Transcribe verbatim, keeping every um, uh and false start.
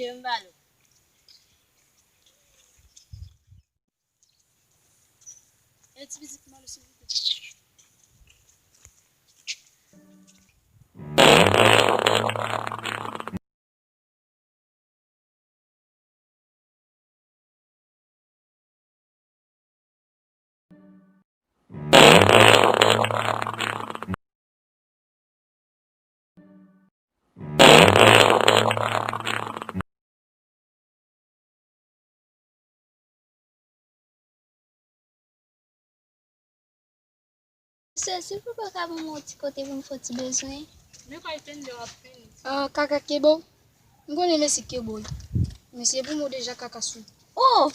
Yo, m ba nou. E ti pitit, m ba nou silvouplè. Mesye, si w pa ka ban mwen yon ti kote pou m fè yon ti bezwen. Men kay tande w ap fini. Ah, kaka kebo. M konnen mesye kebo wi. Mesye pou mwen deja kaka sou. Oh!